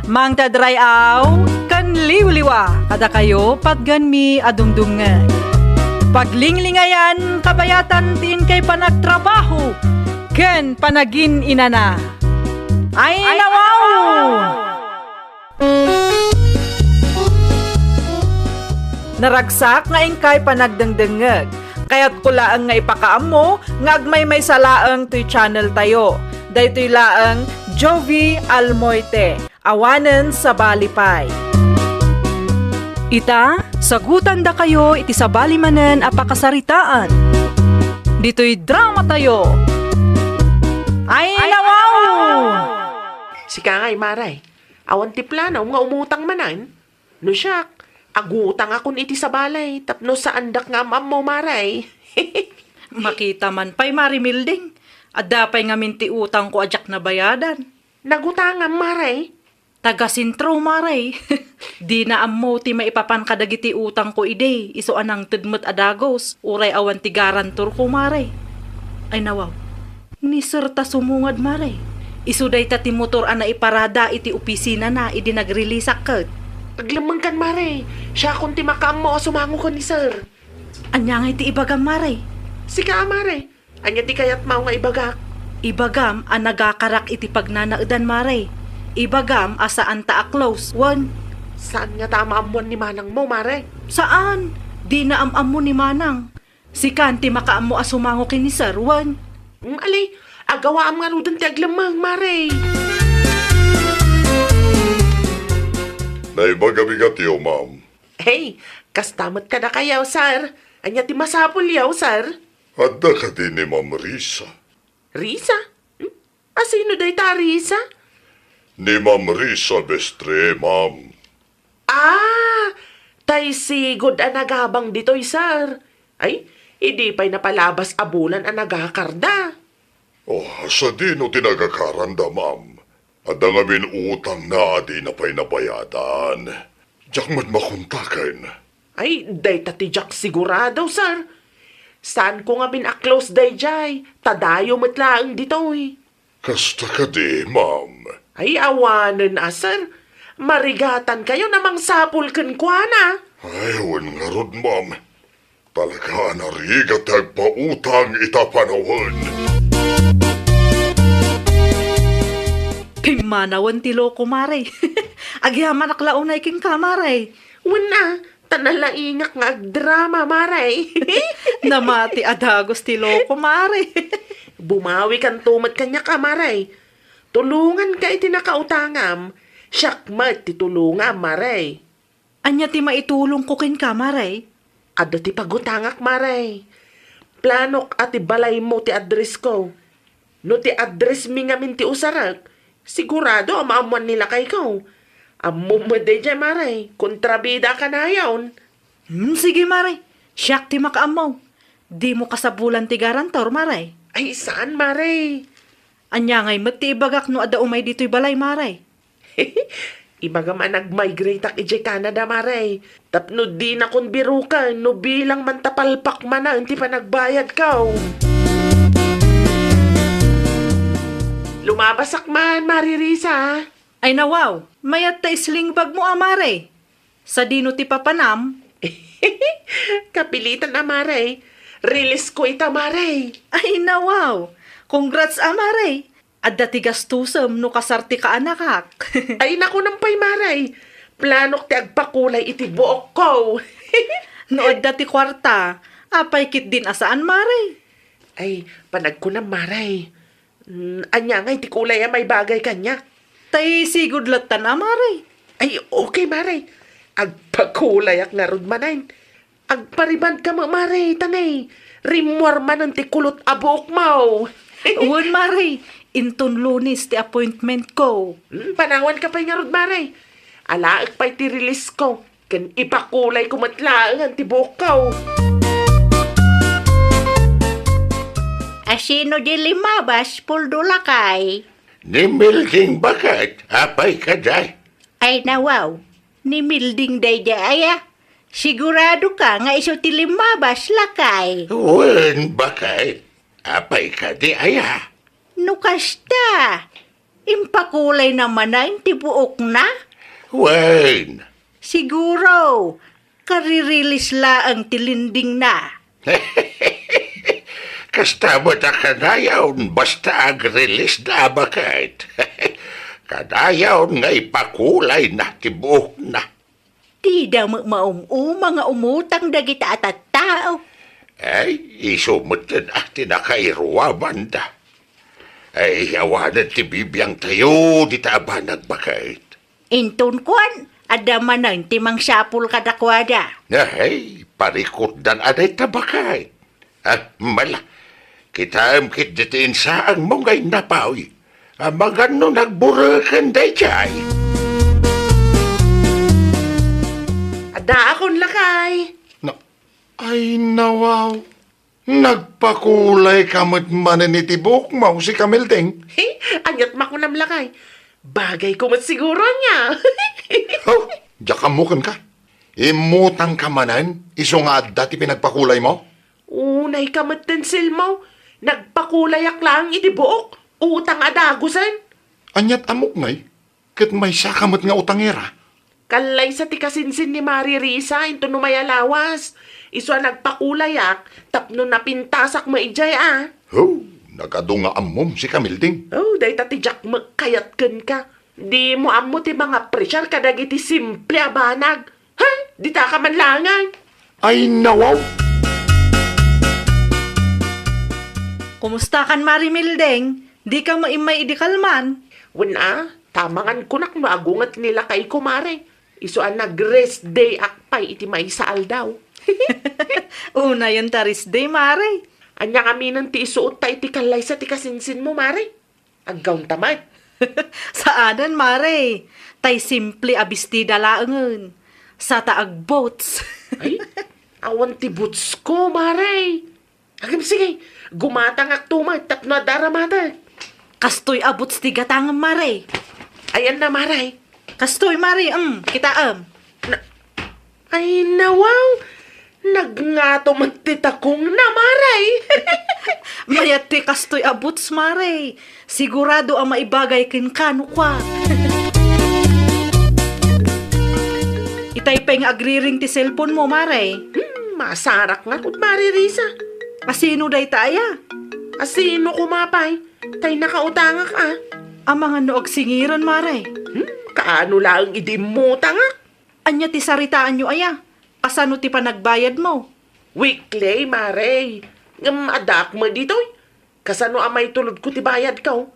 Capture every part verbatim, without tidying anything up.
Mangted ray-aw ken liwliwa kadakayo patgenmi a dumdumngeg. Paglinglingayan kabayatan ti inkay panagtrabaho ken panagin-inana. Ay, nawaw! Naragsak nga inkay panagdengdengngeg. Kayatko laeng nga ipakaammo nga agmaymaysa laeng toy channel tayo. Daytoy laeng Jovie Almoite, awanen sabali pay. Ita, sagutandakayo iti sabali manen a pakasaritaan. Ditoy drama tayo. Ay, nawaw! Sika ngay, Maray. Awan ti plano nga umutang manen? No siak, agutangakon iti sabali tapno saandak nga am-ammo, Maray. Makita man pay, Mari Milding. Adda pay ngamin ti utangko a diak nabayadan. Nagutangam, Maray? Taga-sentro, Maray. Dina ammo ti maipapan kadagiti utangko idi, isu a nangted met a dagus, uray awan ti garantorko, Maray. Ay, nawaw. Ni Sir ta sumungad, Maray. Isu dayta ti motor a naiparada iti opisinana idi nagreleaseak ket. Aglemmengkan, Maray. Siakon ti makaammo a sumango ken ni Sir. Ania ngay ti ibagam, Maray? Sika, Maray. Ania ti kayatmo nga ibagak? Ibagam a nagakarak iti pagnanaedan, Maray. Ibagam a saanta a close, wen? Saan ngata a maammoan ni manangmo, Maray? Saan? Dina am-ammo ni manang. Sikan ti makaammo a sumango ken ni Sir, wen? Mm, ali, agawaam ngaruden ti aglemmeng, Maray. Naibaga bigatyo, ma'am. Hey, kasta met kadakayo, Sir. Ania ti masapulyo, Sir? Adda kadi ni Ma'am Risa? Risa? Hmm? Asino dayta a Risa? Ni Ma'am Risa Bestre, ma'am. Ah, tay sigud a nagabang ditoy, Sir. Ay, idi pay napalabas a bulan a nagakarda. Oh, sadino ti nagakaranda, ma'am? Adda ngamin utangna a dina pay nabayadan. Diak met makontaken. Ay, dayta ti diak sigurado, Sir. Saanko ngamin a close daydiay, ta dayo met laeng ditoy. Kasta kadi, ma'am? Ay, awanen a, Sir. Marigatankayon a mangsapul kenkuana. Ay, wen ngarud, ma'am. Talaga a narigat ti agpautang ita panawen. Pimmanawen ti loko, Maray. Agyamanak la unay kenka, Maray. Wen a, ta nalaingak nga agdrama, Maray. Namati a dagus ti loko, Maray. Bumawikanto met kaniak a, Maray. Tulonganka iti nakautangam, siak met ti tulongam, Maray. Ania ti maitulongko kenka, Maray? Adda ti pagutangak, Maray. Planok a ti balaymo ti addressko. No ti addressmi ngamin ti usarek, sigurado a maammoan ni lakayko. Ammom met daydiay, Maray, kontrabida a kanayon. Hmm, sige, Maray. Siak ti makaammo. Dimo kasapulan ti garantor, Maray. Ay, saan, Maray? Ania ngay met ti ibagak no adda umay ditoy balay, Maray? Ibagam a nag-migrateak idiay Canada, Maray. Tapno dinakon biroken no bilang man ta palpak manen ti panagbayadko. Lumabasak man, Mari Risa. Ay, nawaw, mayat ta sling bagmo a, Maray. Sadino ti papanam? Kapilitan a, Maray. Releasesko ita, Maray. Ay, nawaw. Congrats a, Maray. Adda ti gastusem no kasar ti kaanakak. Ay, nakunam pay, Maray. Planok ti agpakulay iti buokko. No adda ti kuarta, apay ketdin a saan, Maray? Ay, panagkunam, Maray. Mm, ania ngay ti kulay a maibagay kaniak? Tay sigud lattan a, Maray. Ay, okay, Maray. Agpakulayak ngarud manen. Agparibandka met, Maray, ta nay, rimmuar manen ti kulot a buokmo. Wen, Maray. Inton Lunes ti appointmentko. Hmm, panawanka pay ngarud, Maray. Alaek pay ti releasesko, ken ipakulayko met laengen ti buokko. Asino di limabas, Puldo lakay? Ni Milding baket, apay kadi? Ay nawaw, ni Milding daydiay aya? Siguradoka nga isu ti limabas, lakay? Wen, baket. Apay kadi aya? No kasta, Impakulayna manen ti buokna? Wen. Siguro, karirilis laeng ti lendingna. Kasta met a kanayon, basta agrilisda a baket. Kanayon nga ipakulayna ti buokna. Dida met maum-uma nga umutang dagita a tattao. Ay, isu met a ti nakairuamanda. Ay, awanen ti bibiangtayo dita a banag, baket. Inton kuan, adda manen ti mangsapul kadakuada. Ay, parikutdan a dayta, baket. Ah, mala. Kitaem ketdi ti insaangmo nga innapaw. Amangan no nagbureken daydiay. Addaakon, lakay. Na, ay, nawaw. Nagpakulayka met manen iti buokmo, si Kamilding. He, ania't makunam, lakay? Bagayko met siguro ania. Oh, diak ammo kenka. Immutangka manen, isu nga adda ti pinagpakulaymo? Unayka metten, Selmo. Nagpakulayak laeng iti buok. Utang a dagusen. Ania't ammok ngay? Ket maysaka met nga utangera. Kallaysa ti kasinsin ni Mari Risa inton umay a lawas. Isu a nagpakulayak tapno napintasak met idiay a. Oh, nagadu nga ammom si Kamilding. Oh, dayta ti diak met kayat kenka. Dimo ammo ti mangapresiar kadagiti simple a banag. Ha? Ditaka man laeng. Ay, nawaw! Kumustakan, Mari Milding? Dika met immay idi kalman? Wen a, tamangan kunak no agunget ni lakayko, Mare. Isu a nag-rest day ak pay iti maysa aldaw. Unayen ta rest day, Mare. Ania ngaminen ti isuotta iti kallaysa ti kasinsinmo, Mare? Aggawnta met. Saanen, Mare. Tay simple a bestida laengen. Sata agboots. Ay, awan ti bootsko, Mare. Agim, sige, gumatangakto met tapno adda aramatek. Kastoy a boots ti gatangem, Mare. Ayanna, Mare. Kastoy, Mare, em, kitaem. Na, ay, nawaw! Nagngato met ti takongna, Mare! Mayat ti kastoy a boots, Mare. Sigurado a maibagay kenka no kua. Itay pay nga agriring ti cellphone mo, Mare. Hmm, masarak ngarud, Mare Risa. Asino dayta aya? Asino koma pay? Tay nakautangak a. Amangan no agsingiran, Mare. Hmm, kaano laeng idi immutangak? Ania ti saritaanyo aya? Kasano ti panagbayadmo? Weekly, Mare. Ngem addaak met ditoy. Kasano a maitulodko ti bayadko?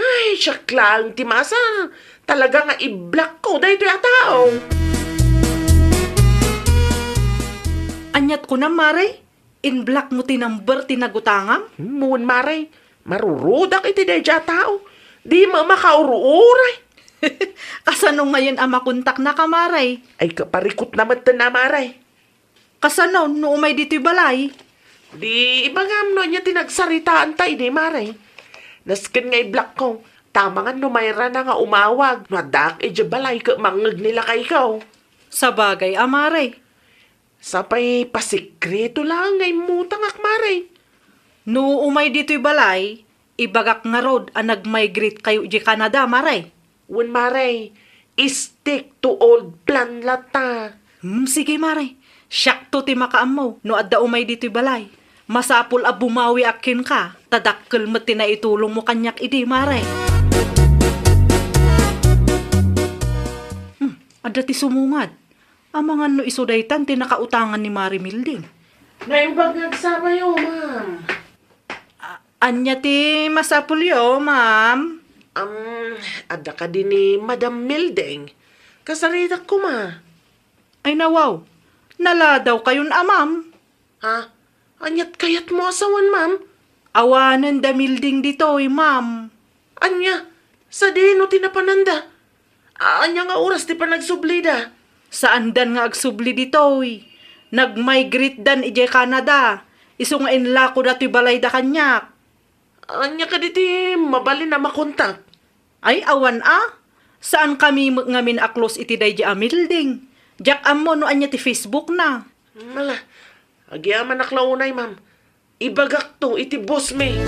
Ay, siak laeng ti maasar. Talaga nga i-blockko daytoy a tao. Ania't kunam, Mare? In-blockmo ti number ti nagutangam? Hmm, wen, Mare. Marurudak iti daydiay a tao. Dimo makaururay. Kasano ngayen a makontaknaka, Mare? Ay, kaparikutna metten a, Mare. Kasano no umay ditoy balay? Di ibagam no ania ti nagsaritaanta idi, Mare. Nasken nga i-blockko, tamangan no mayrana nga umawag no addaak idiay balay ket mangngeg ni lakayko. Sabagay a, Mare. Sapay pasikreto laeng nga immutangak, Mare. No umay ditoy balay, ibagak ngarud a nag-migrate kayo idiay Canada, Mare. Wen, Mare, stick to old plan latta. Hmm, sige, Mare. Siakto ti makaammo no adda umay ditoy balay. Masapul a bumawiak kenka, ta dakkel met ti naitulongmo kaniak idi, Mare. Hmm, adda ti sumungad. Amangan no isu daytan ti nakautangan ni Mare Milding. Naimbag nga agsabayo, ma'am. A-, ania ti masapulyo, ma'am? Am, adda kadi ni Madam Milding? Kasaritak koma. Ay, nawaw. Naladaw kayon a, ma'am. Ha? Ania't kayatmo a sawen, ma'am? Awanen da Milding ditoy, ma'am. Ania? Sadino ti napananda? Ania nga oras ti panagsublida? Saandan nga agsubli ditoy. Nag-migrate dan idiay Canada. Isu nga inlako datoy balayda kaniak. Ania kadi ti mabalin a makontak? Ay, awan a. Saankami met ngamin a close iti daydi a Milding. Diak ammo no ania ti Facebook na. Mala, agyamanak la unay, ma'am. Ibagakto iti boss mi.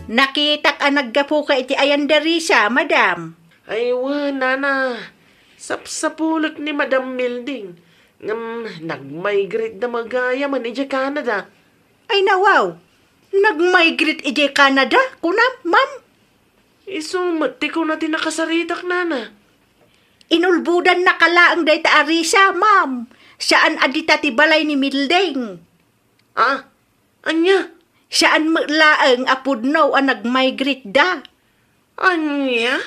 Nakitak a naggapuka iti ayan da Risa, madam. Ay, wen, nana. Sapsapulek ni Madam Milding. Ngem nagmigrate da met gayam idiay Canada. Ay, nawaw. Nagmigrate idiay Canada, kunam, ma'am? Isu met ti kuna ti nakasaritak, nana. Inulbodannaka laeng dayta a Risa, ma'am. Saan a dita ti balay ni Milding. Ah, ania? Saan met laeng a pudno a nagmigrate da. Ania?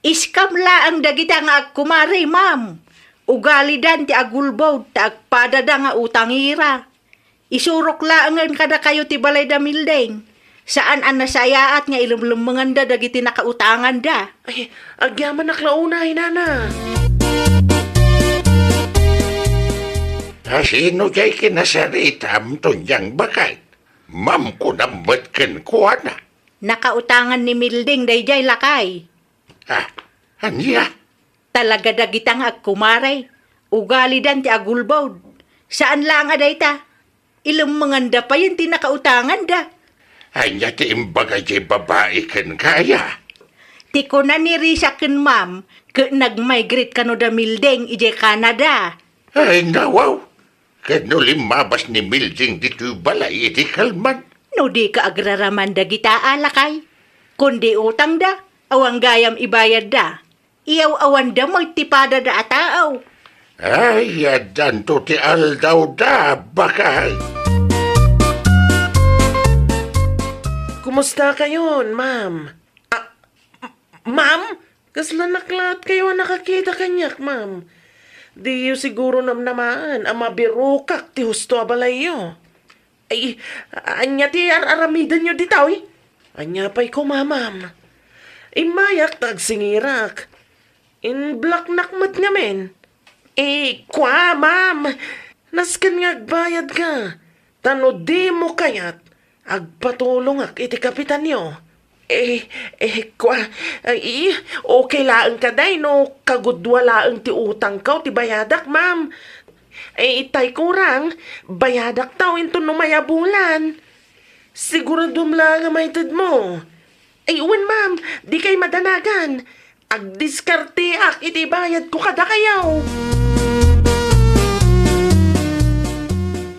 Scam laeng dagita nga agkumare, ma'am. Ugalidan ti agulbod ta agpadada nga utangira. Isurok laengen kadakayo ti balay da Milding. Saan a nasayaat nga ilemlemmenganda dagiti nakautanganda. Ay, agyamanak la unay, nana. Asino jay kinasaritam, Tonyang baket? Ma'am, kunam met kenkuana. Nakautangan ni Milding dayjay, lakay. Ah, ania? Talaga dagita nga agkumare, ugalidan ti agulbod. Saan laeng a dayta, ilemmenganda payen ti nakautanganda. Ania ti imbaga diay babai kenka aya? Ti kuna ni Risa ken ma'am, ket nagmigrate kano da Milding idiay Canada. Ay, nawaw. Ket no limmabas ni Milding ditoy balay iti kalman. No dika agraraman dagita a lakay, kundi utangda, awan gayam ibayadda. Iyaw-awanda met ti padada a tao. Ay, addanto ti aldawda, baket. Kumusta kayon, ma'am? Ah, m-, ma'am? Kasla naklaat kayo a nakakita kaniak, ma'am. Diyo siguro namnamaen a mabirokak ti husto a balayyo. Ay, ania ti ar-aramidenyo ditoy? Ania pay koma, ma'am? Immayak ta agsingirak. Inblaknak met ngamin. Eh, kua, ma'am. Nasken nga agbayadka. Ta no dimo kayat, agpatulongak iti kapitanyo. Eh, eh, kua, ay, okay laeng kadi no kagudua laeng ti utangko ti bayadak, ma'am. Eh, tay kurang, bayadak taw inton umay a bulan. Siguradom laeng a maitedmo. Ay, wen, ma'am, dikay madanagan. Agdiskarteak iti bayadko kadakayo.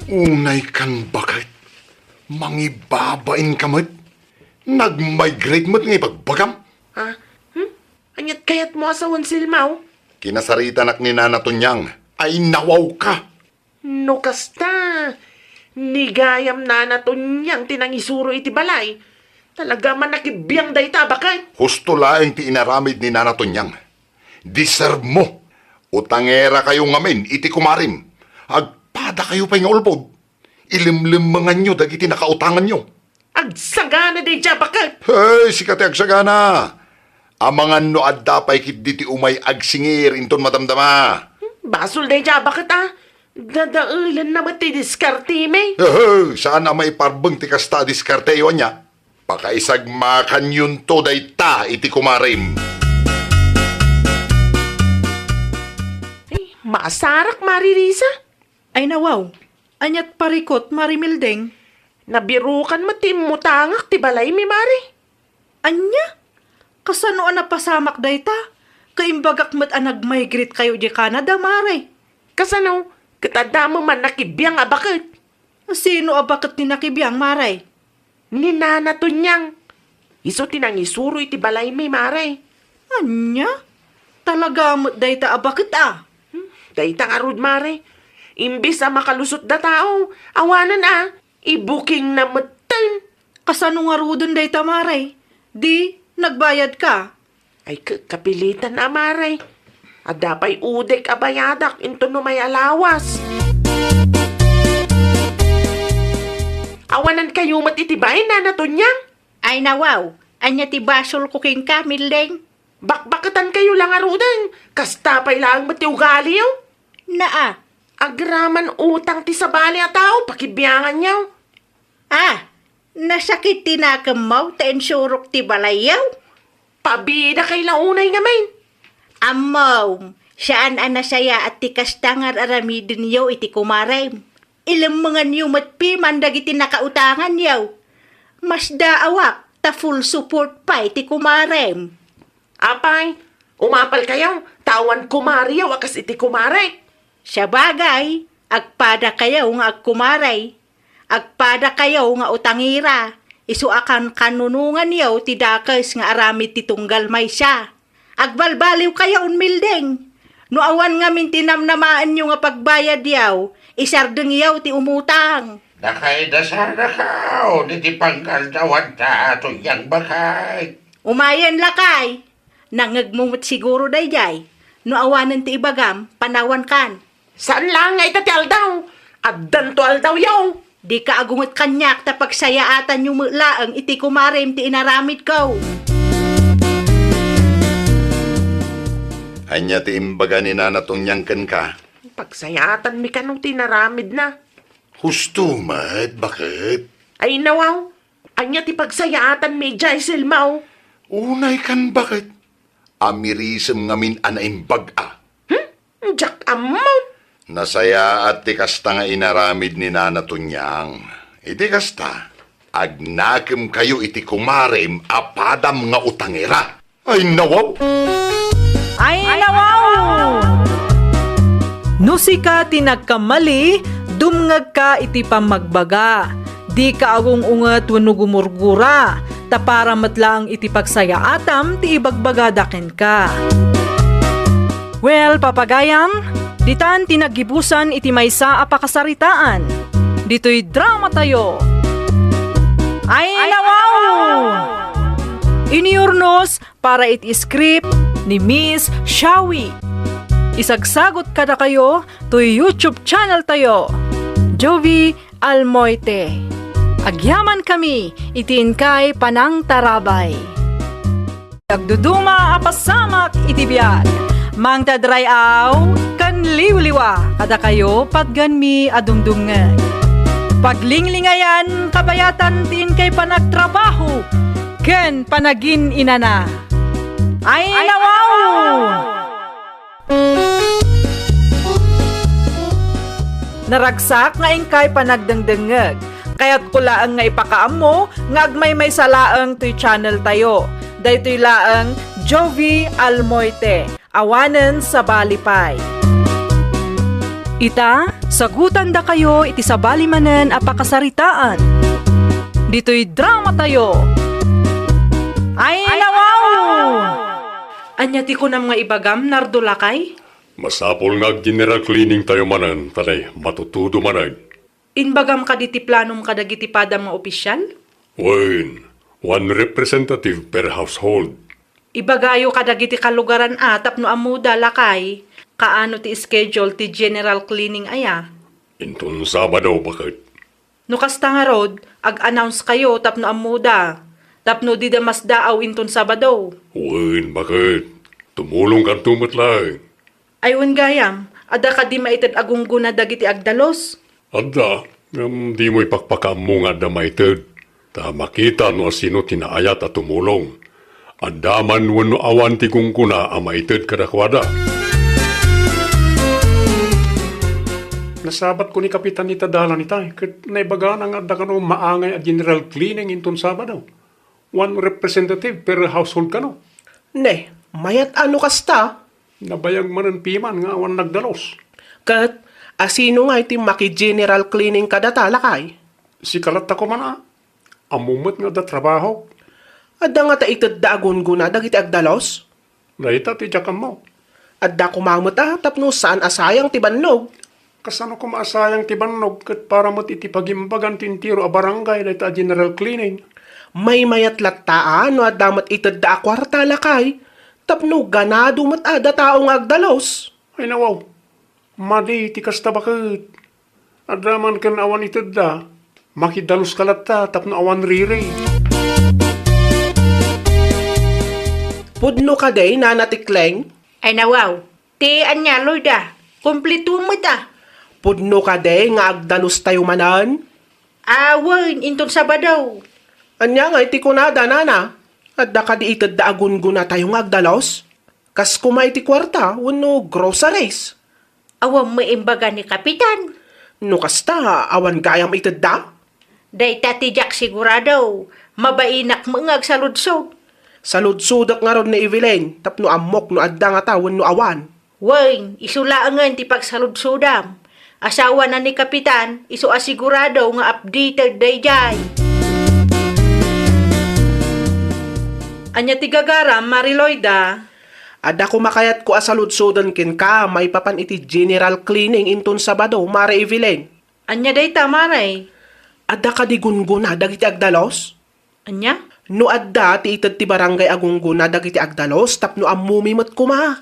Unay kan baket, mangibabain ka met. Nagmigrate met nga ibagbagam. Ah, hmm? Aniat kayatmo a sawen, Silmaw? Kinasaritanak ni Nana Tonyang. Ay, nawaw ka. No kasta, ni gayam Nana Tonyang ti nangisuro iti balay. Talaga man nakibiang dayta a baket. Husto laeng ti inaramid ni Nana Tonyang. Deserve mo. Utangerakayo ngamin iti kumarem. Agpadakayo pay nga ulbod. Ilemlemmenganyo dagiti nakautanganyo. Agsagana daydiay a baket! Hey, sika ti agsagana! Amangan no adda pay ketdi ti umay agsingir inton madamdama. Basol daydiay a baket, a. Dadaelenna met ti diskartemi. Hey, saan a maiparbeng ti kasta a diskarteyo, ania? Pakaisagmakanyonto dayta iti kumarem. Ay, maasarak, Mari Risa. Ay, nawaw. Aniat parikut, Mari Milding? Nabirukan met ti immutangak ti balaymi, Mari. Ania? Kasano a napasamak dayta? Ket imbagak met a nagmigrate kayo idiay Canada, Mari. Kasano? Ket adda met man nakibiang a baket. Sino a baket ti nakibiang, Mari? Ni Nana Tonyang. Isu ti nangisuro iti balaymi, Mari. Ania? Talaga met dayta a baket, a? Hmm, dayta ngarud, Mari. Imbes a makalusotda tao, awanen a, ibukingna metten. Kasano ngaruden dayta, Mari? Di, nagbayadka? Ay, ka-, kapilitan a, Mari. Adda pay udek a bayadak inton no may alawas. Awanankayo met iti bain, Nana Tonyang? Ay, nawaw, ania ti basolko kenka, Milding? Bakbaketankayo la ngaruden, kasta pay laeng met ti ugaliyo. Naa. Agraman utang ti sabali a tao, pakibianganyo. Ah, nasakit ti nakemmo ta insurok ti balayyo? Pabidakay la unay ngamin. Ammom, saan a nasayaat ti kasta nga ar-aramidenyo iti kumarem. Ilemmenganyo met piman dagiti nakautanganyo. Masdaawak, ta full support pay ti kumarem. Apay, umapalkayo, ta awan kumariyo a kas iti kumarek. Sabagay, agpadakayo nga agkumarey. Agpadakayo nga utangera, isu a kankannunonganyo ti dakes nga aramid ti tunggal maysa. Agbalbaliwkayo unmildeng. No awan ngamin ti namnamaenyo nga pagbayadyo, isardengyo ti umutang. Nakaidasarakaw diti pangkardawanta, Tonyang, baket. Umayen, lakay. Nangngegmo met siguro daydiay. No awanen ti ibagam, panawankan. Saan laeng nga ita ti aldaw? Addanto aldawyo. Dika agunget kaniak ta pagsayaatanyo met laeng iti kumarem ti inaramidko. Ania ti imbaga ni Nana Tonyang kenka? Pagsayaatanmi kano ti inaramidna. Husto met, baket? Ay, nawaw. Ania ti pagsayaatanmi idiay, Selma? Unay kan, baket? Amirisem ngamin a naimbag a. Hmm? Diak ammo. Nasayaat ti kasta nga inaramid ni Nana Tonyang. Iti kasta, agnakemkayo iti kumarem a padam nga utangera. Ay, nawaw! Ay, nawaw! No sika ti nagkamali, dumngegka iti pammagbaga. Dika agung-unget wenno gumurgura, ta para met laeng iti pagsayaatam ti ibagbagada kenka. Well, papagayam, ditan ti naggibusan iti maysa a pakasaritaan. Ditoy dramatayo. Ay, nawaw! Iniurnos para iti script ni Miss Shawi. Isagsagot kadakayo toy YouTube channel tayo, Jovi Almoite. Agyamankami iti inkay panangtarabay. Agduduma a pasamak iti biag. Mangted ray-aw ken liwliwa kadakayo patgenmi a dumdumngeg. Paglinglingayan, kabayatan ti inkay panagtrabaho ken panagin-inana. Ay, nawaw! Naragsak nga inkay panagdengdengngeg. Kayatko laeng nga ipakaammo nga agmaymaysa laeng toy channel tayo. Daytoy laeng Jovi Almoite. Awanen sabali pay. Ita, sagutandakayo iti sabali manen a pakasaritaan. Ditoy dramatayo. Ay, nawaw! Ania ti kunam nga ibagam, Nardo, lakay? Masapul nga ag-general cleaning tayo manen, ta nay, matutudo manen. Imbagam kadi ti planom kadagiti padam nga opisial? Wen, one representative per household. Ibagayo kadagiti kalugaran a tapno ammoda, lakay, kaano ti schedule ti general cleaning aya? Inton Sabado, baket. No kasta ngarud, ag-announce kayo tapno ammoda, tapno dida masdaaw inton Sabado. Wen, baket. Tumulongkanto met laeng. Ay, wen gayam, adda kadi maited a gunggona dagiti agdalus? Adda, ngem dimo ipakpakaammo nga adda maited. Ta makita no asino ti naayat a tumulong. Adda man wenno awan ti gunggona a maited kadakuada. Nasabatko ni Kapitan ita dalan ita, ket naibagana nga adda kano maangay a general cleaning inton Sabado. One representative per household kano. Ne, mayat a no kasta. Nabayag manen piman nga awan nagdalus. Ket asino nga iti maki-general cleaning kadata, lakay? Sika latta koma a. Ammom met nga adda trabahok. Adda ngata itedda a gunggona dagiti agdalus? Dayta ti diak ammo. Adda koma met a tapno saan a sayang ti bannog. Kasano koma a sayang ti bannog ket para met iti pagimbagan ti entero a barangay dayta a general cleaning? Maymayat latta a no adda met itedda a kuarta, lakay, tapno ganado met a datao nga agdalus. Ay nawaw, madi ti kasta baket. Adda man ken awan itedda, makidaluska latta tapno awan riri. Pudno kadi, Nana Tikleng? Ay nawaw, ti ania, Loida? Kompleto met a. Pudno kadi nga agdalustayo manen? Awen, inton Sabado. Ania nga iti kunada, Nana? Adda kadi itedda a gunggona tayo nga agdalus? Kas koma iti kuarta wenno groceries? Awan maimbaga ni Kapitan. No kasta, awan gayam itedda? Dayta ti diak sigurado. Mabainak met nga agsaludsod. Saludsodek ngarud ni Evelyn, tapno ammok no adda ngata wenno awan. Wen, isu laengen ti pagsaludsodam. Asawana ni Kapitan, isu a sigurado nga updated daydiay. Ania ti gagaram, Mare Loida? Adda koma kayatko a saludsoden kenka maipapan iti general cleaning inton Sabado, Mare Evelyn. Ania dayta, Mare? Adda kadi gunggona dagiti agdalus? Ania? No adda ti ited ti barangay a gunggona dagiti agdalus tapno ammomi met koma.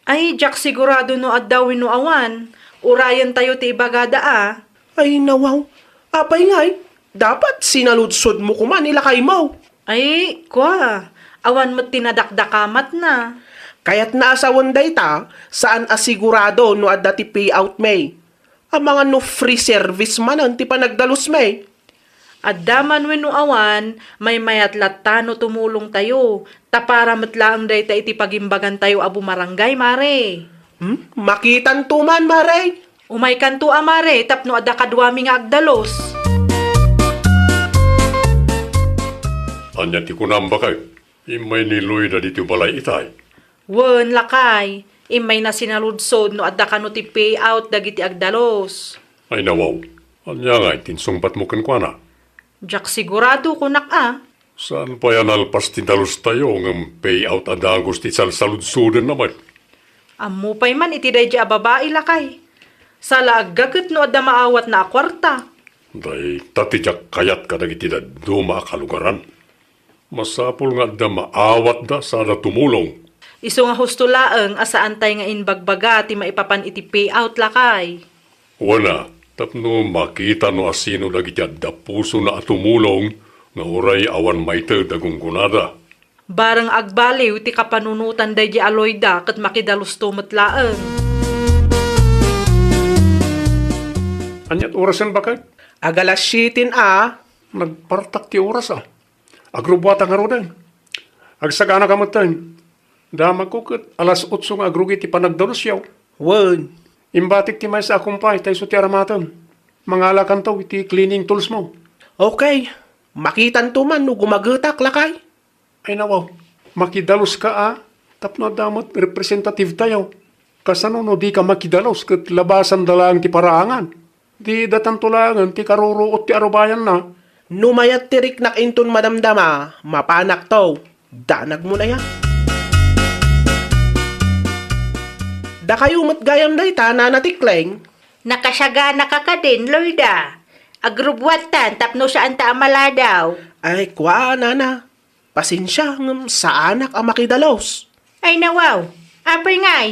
Ay, diak sigurado no adda wenno awan. Urayentayo ti ibagada a. Ay, nawaw. Apay ngay? Dapat sinaludsodmo koma ni lakaymo. Ay, kua. Awan met ti nadakdakamatna. Kayatna a sawen dayta, saan a sigurado no adda ti payout mi. Amangan no free service manen ti panagdalusmi. Adda man wenno awan, maymayat latta no tumulongtayo, ta para met laeng dayta iti pagimbagantayo a bumarangay, Mare. Hmm? Makitanto man, Mare. Umaykanto a, Mare, tapno adda kaduami nga agdalus. Ania ti kunam, baket? Immay ni Loida ditoy balay itay? Wen, lakay. Immayna sinaludsod no adda kano ti payout dagiti agdalus. Ay, nawaw. Ania ngay ti insungbatmo kenkuana? Diak sigurado, kunak a. Saan pay a nalpas ti dalustayo ngem payout a dagus ti salsaludsodenna met? Ammo pay man iti daydi a babai, lakay. Saan la aggaget no adda maawatna a kuarta. Dayta ti diak kayat kadagiti dadduma a kalugaran. Masapul nga adda maawatda sada tumulong. Isu nga husto laeng a saantay nga imbagbaga ti maipapan iti payout, lakay. Wen a, tapno makita no asino dagiti adda pusona a tumulong nga uray awan maited a gunggonada. Bareng agbaliw ti kapanunotan daydi a Loida ket makidalusto met laeng. Aniat orasen, baket? Agalas siete a. Nagpartak ti oras a. Agrubbuata ngaruden. Agsagana ka metten. Damagko ket alas otso nga agrugi ti panagdalusyo. Wen. Imbatik ti maysa a kumpay ta isu ti aramatem. Mangalakanto iti cleaning tools mo. Okay. Makitanto man no gumagetak, lakay. Ay nawaw, makidaluska a, tapno adda met representative tayo. Kasano no dika makidalus ket labasanda laeng ti paraangan? Di datanto laengen ti karuruot ti arubayanna. No mayat ti riknak inton madamdama, mapanakto. Danagmo na ya. Dakayo met gayam dayta, Nana Tikling? Nakasagana ka kadin, Loida. Agrubbuatan tapno saanta a maladaw. Ay, kua, Nana. Pasensia, ngem saanak a makidalus. Ay, nawaw. Apay ngay?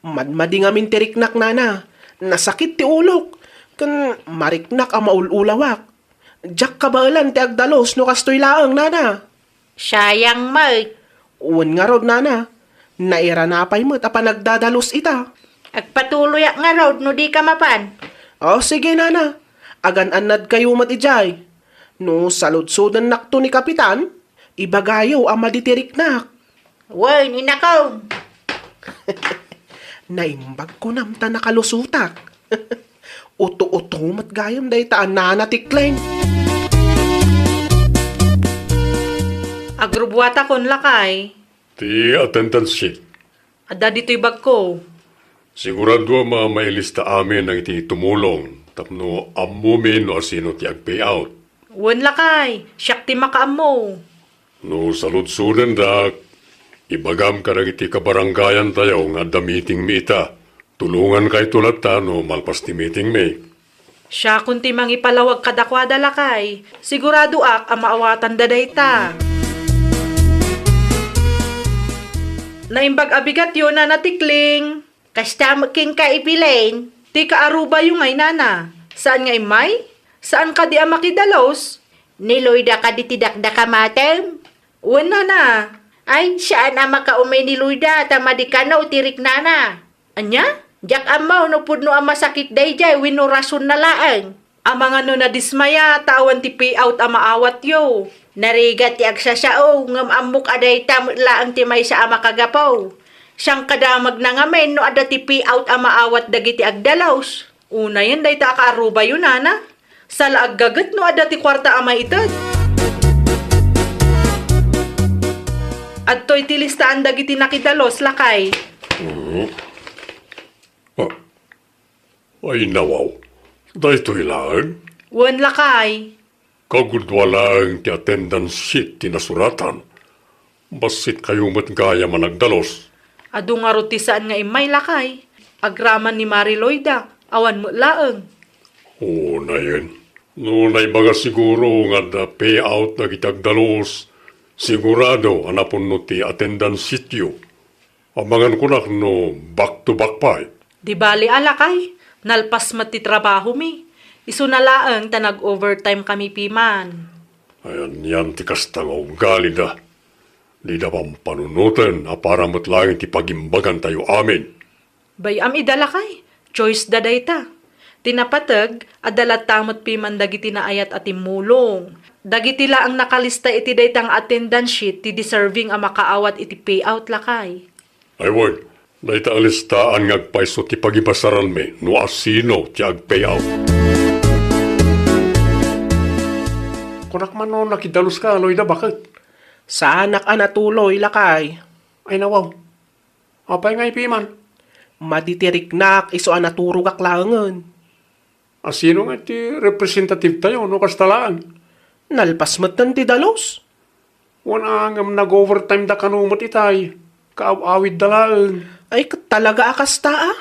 Madmadi ngamin ti riknak, Nana. Nasakit ti ulok. Ken mariknak a maul-ulawak. Diak kabaelan ti agdalus no kastoy laeng, Nana. Sayang met. Wen ngarud, Nana. Nairana pay met a panagdadalus ita. Agpatuloyak ngarud no dika mapan. O, sige, Nana. Agan-annadkayo met idiay. No saludsodennakto ni Kapitan, ibagayo a madi ti riknak. Wen, inakon. Naimbag kunam ta nakalusotak. Uto-uto met gayam dayta a Nana Tikling. Agrubbuatakon, lakay. Ti attendance sheet. Adda ditoy bagko. Sigurado a ma-, mailista amin dagiti tumulong tapno ammomi no asino ti agpayout. Wen, lakay, siak ti makaammo. No saludsodenda, ibagam kadagiti kabarangayantayo nga adda meetingmi ita. Tulongankayto latta no malpas ti meetingmi. Siakon ti mangipalawag kadakuada, lakay. Siguradoak a maawatanda dayta. Naimbag a bigatyo, Nana Tikling. Kasta met kenka, Evelyn. Ti kaarubayo ngay, Nana. Saan nga immay? Saan kadi a makidalus? Ni Loida kadi ti dakdakamatem? Wen, Nana. Ay, saan a makaumay ni Loida ta madi kano ti riknana. Ania? Diak ammo no pudno a masakit daydiay wenno rasonna laeng. Amangan no nadismaya ta awan ti payout a maawatyo. Narigat ti agsasao, ngem ammok a dayta met laeng ti maysa a makagapu. Sangkadamagna ngamin no adda ti payout a maawat dagiti agdalus. Unayen dayta a kaarubayo, Nana. Saan la aggaget no adda ti kuarta a maited. Adtoy ti listaan dagiti nakidalus, lakay. Mhm. Ah. Ay, nawaw. Daytoy laeng? Wen, lakay. Kagudua laeng ti attendance sheet ti nasuratan. Bassit kayo met gayam a nagdalus. Adu ngarud ti saan nga immay, lakay. Agraman ni Mari Loida, awan met laeng. O, nayen. No naibaga siguro nga adda payout dagiti agdalus, sigurado a napunno ti attendance sheetyo. Amangan kunak no back to back pay. Di bali a, lakay, nalpas met ti trabahomi. Isuna laeng ta nag-overtime kami piman. Ay, anian ti kasta nga ugalida. Dida pampanunoten a para met laeng ti pagimbagantayo amin. Bay-am ida, lakay. Choice da dayta. Ti napateg, adda latta met piman dagiti naayat a timmulong. Dagiti laeng nakalista iti dayta nga attendance sheet ti deserving a makaawat iti payout, lakay. Ay wen, dayta a listaan nga agpayso ti pagibasaranmi no asino ti agpayout. Kunak man no nakidaluska, Loida, baket? Saanak a natuloy, lakay. Ay, nawaw. Apay nga ipiman? Madi ti riknak isu a naturogak laengen. Asino nga ti representative tayo no kasta laeng? Nalpas metten ti dalus. Wen a, ngem nag-overtime da kano met itay. Kaaw-awid da laeng. Ay, ket talaga a kasta a?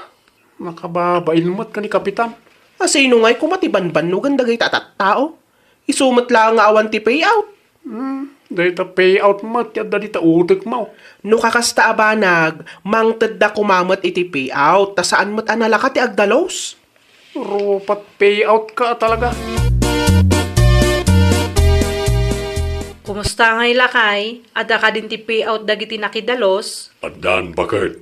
Nakababain met ken ni Kapitan. Asino ngay koma ti banbannogen dagita a tattao? Isu met laeng nga awan ti payout. Hmm, dayta payout met ti adda dita utekmo. No kakasta a banag, mangtedda koma met iti payout, ta saan met a nalaka ti agdalus. Rupat payout ka talaga. Kumusta ngay, lakay? Adda kadin ti payout dagiti nakidalus? Addan, baket.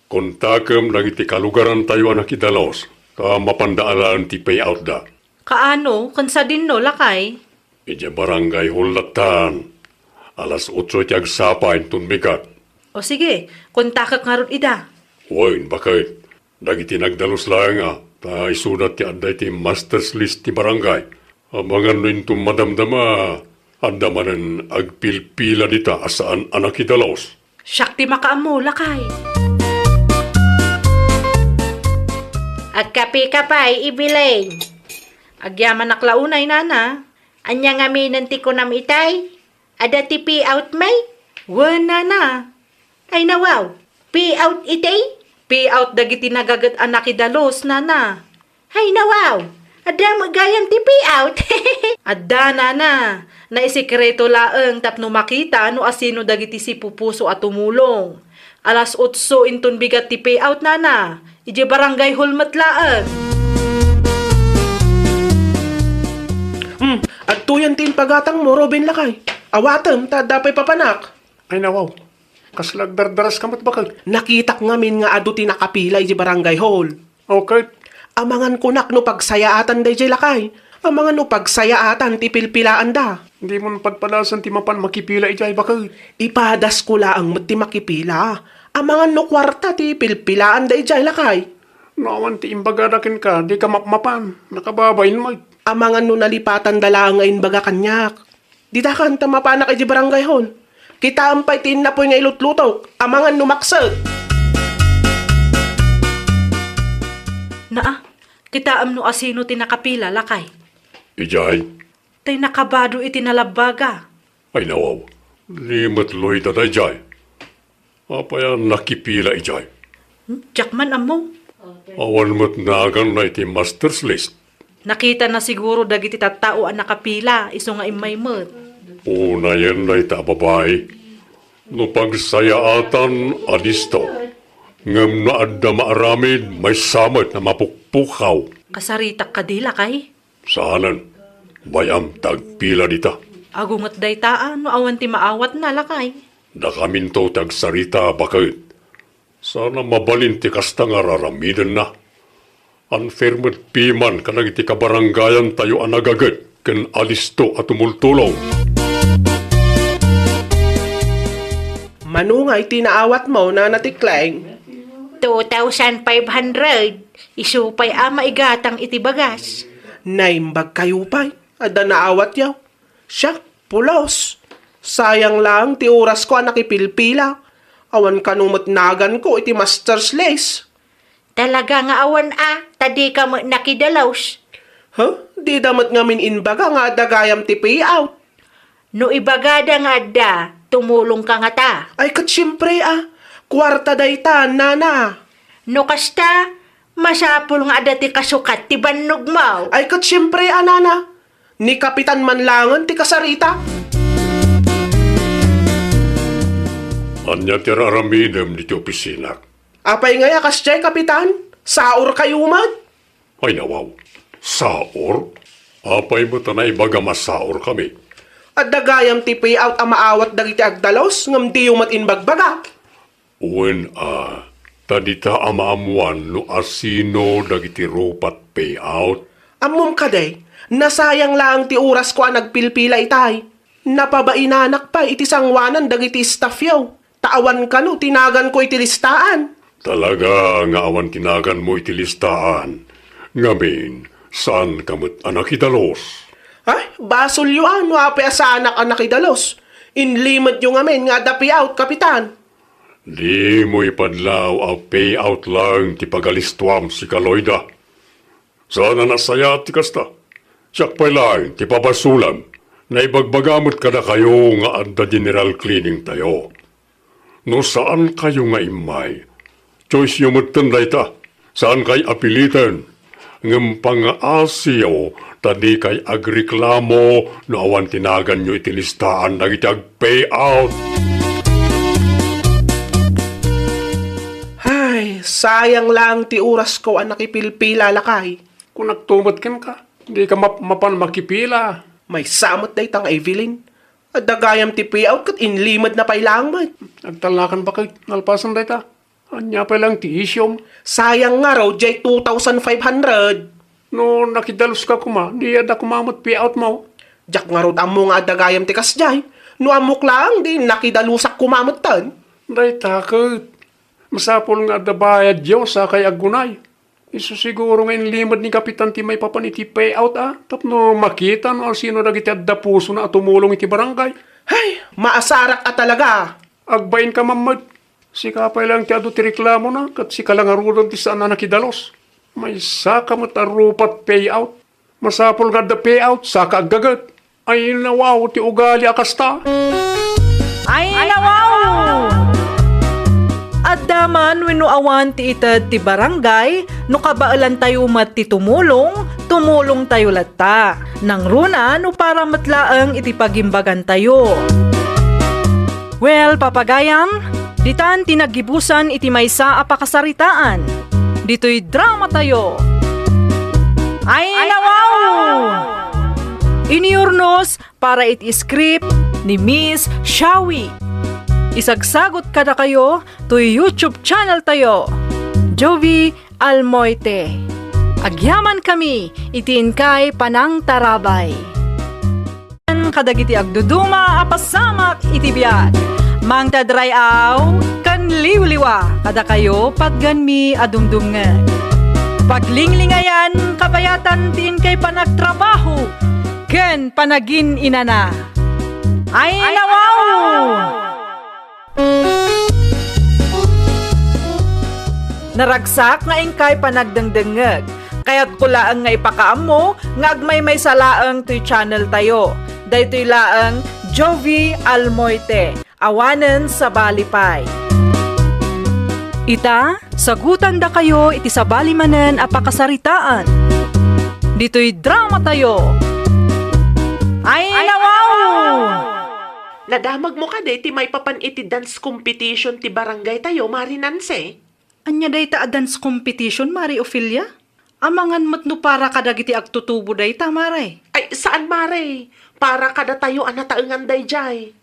Kontakem dagiti kalugarantayo a nakidalus, ta mapanda alaen ti payout da. Kaano, ken sadinno, lakay? Idiay barangay hall lattan. Alas otso ti agsapa inton bigat. O sige, kontakek ngarud ida. Wen, baket. Dagiti nagdalus laeng a, ta isuda ti adda iti master's list ti barangay. Amangan no inton madamdama, adda manen agpilpila dita a saan a nakidalus. Siak ti makaammo, lakay. Agkapeka pay, Evelyn. Agyamanak la unay, nana. Ania ngaminen ti kunam itay? Adda ti payout, may? Wen, nana. Ay, nawaw. Payout itay? Payout dagiti nagaget a nakidalus, nana. Ay, nawaw. Adda met gayam ti payout. Adda, nana. Naisekreto laeng tapno makita no asino dagiti sipupuso a tumulong. Alas otso inton bigat ti payout, nana. Idiay barangay hall met laeng. Hmm, adtoyen ti impagatangmo, Ruben, lakay. Awatem, ta adda pay papanak. Ay, nawaw. Kasla agdardaras ka met, baket? Nakitak ngamin nga adu ti nakapila idiay barangay hall. O, ket? Amangan kunak no pagsayaatan daydiay, lakay. Amangan no pagsayaatan ti pilpilaanda. Dimon padpadasen ti mapan makipila idiay, baket? Ipadasko laeng met ti makipila. Amangan no kuarta ti pilpilaanda idiay, lakay. No awan ti imbagada kenka, dika mapmapan. Nakababain met. Amangan no nalipatanda laeng nga imbaga kaniak. Ditakan ta mapanak idiay barangay hall. Kitaem pay ti innapoy nga ilutlutok, amangan no makset. Naa, kitaem no asino ti nakapila, lakay. Idiay? Tay nakabado iti nalabbaga. Ay, nawaw. Ni met Loida daydiay. Apay a nakipila idiay? Hmm, diak man ammo. Awan met naganna iti master's list. Nakitana siguro dagiti tattao a nakapila, isu nga immay met. Unayen dayta a babai. No pagsayaatan, adisto. Ngem no adda maaramid, maysa met a mapukpukaw. Kasaritak kadi, lakay? Saanen. Bay-am ta agpila dita. Agunget dayta a, no awan ti maawatna, lakay. Dakaminto ti agsarita, baket. Saan a mabalin ti kasta nga raramidenna. Unfair met piman kadagiti kabarangayantayo a nagaget ken alisto a tumultulong. Mano nga iti naawatmo, Nana Tikling? Two thousand five hundred. Isu pay a maigatang iti bagas. Naimbag kayo pay. Adda naawatyo. Siak, pulos. Sayang lang ti orasko a nakipilpila. Awan kano met naganko iti master's list. Talaga nga awan a, ta dika met nakidalus. Ha? Dida met ngamin imbaga nga adda gayam ti payout. No ibagada nga adda, tumulongka ngata. Ay, ket siempre a, kuarta dayta, nana. No kasta, masapul nga adda ti kasukat ti bannogmo. Ay, ket siempre a, nana. Ni Kapitan man langen ti kasarita. Ania ti ar-aramidem ditoy opisinak? Apay ngay a kasdiay, Kapitan? Saorkayo met? Ay, nawaw. Saor? Apay met a naibagam a saorkami? Adda gayam ti payout a maawat dagiti agdalus, ngem diyo met imbagbaga. Wen a, ta dita a maammuan no asino dagiti rupat payout. Ammom kadi, nasayang laeng ti orasko a nagpilpila itay. Napabainanak pay iti sangoanan dagiti staffyo. Ta awan kano ti naganko iti listaan. Talaga nga awan ti naganmo iti listaan. Ngamin, saanka met a nakidalus. Ay, basolyo a no apay a saanak a nakidalus. Inlimedyo ngamin nga adda payout, Kapitan. Dimo ipadlaw a payout laeng ti pagalistuam, sika Loida. Saan a nasayaat ti kasta. Siak pay laeng ti pabasolem. Naibagbaga met kadakayo nga adda general cleaning tayo. No saankayo nga immay, choiceyo metten dayta. Saankay a piliten. Ngem pangngaasiyo ta dikay agreklamo no awan ti naganyo iti listaan dagiti agpayout. Ay, sayang lang ti orasko a nakipilpila, lakay. Kunakto met kenka, dika map-, mapan makipila. Maysa met dayta nga Evelyn. Adda gayam ti payout ket inlimedna pay laeng met. Agtalnakan baket, nalpasen dayta. Ania pay laeng ti isyum? Sayang ngarud, jay two thousand five hundred. No nakidaluska koma, di adda koma met payoutmo. Diak ngarud ammo nga adda gayam ti kasdiay. No ammok laeng, di nakidalusak koma metten. Dayta ket, masapul nga adda bayadyo, sakay aggunay. Isu siguro nga inlimed ni Kapitan ti maipapan iti payout a, tapno makita no asino dagiti adda pusona a tumulong iti barangay. Hay, maasarak a talaga! Agbainka man met. Sika pay laeng ti adu ti reklamona, ket sika la ngaruden ti saan a nakidalus. Maysaka met a rupat payout. Masapul nga adda payout, saka aggaget. Ay, nawaw ti ugali a kasta. Ay, nawaw! Adda man wenno awan ti ited ti barangay, no kabaelantayo met ti tumulong, tumulongtayo latta. Nangruna no para met laeng iti pagimbagantayo. Well, papagayam, ditan ti naggibusan iti maysa a pakasaritaan. Ditoy dramatayo. Ay, nawaw! Iniurnos para iti script ni Miss Shawi. Isagsagot kadakayo toy YouTube channel tayo, Jovi Almoite. Agyamankami iti inkay panangtarabay. Kadagiti agduduma a pasamak iti biag, Mangted Ray-aw ken Liwliwa, kadakayo patganmi a dumdumngeg. Paglinglingayan, kabayatan ti inkay panagtrabaho ken panagin-inana. Ay, nawaw! Naragsak nga inkay panagdengdengngeg. Kayatko laeng nga ipakaammo nga agmaymaysa laeng toy channel tayo. Daytoy laeng Jovi Almoite. Awanen sabali pay. Ita, sagutandakayo iti sabali manen a pakasaritaan. Ditoy dramatayo. Ay, nawaw! Nadamagmo kadi ti maipapan iti dance competition ti barangay tayo, Mari Nancy? Ania dayta a dance competition, Mari Ofelia? Amangan met no para kadagiti agtutubo dayta, Mari. Ay, saan, Mari. Para kadatayo a nataengan daydiay.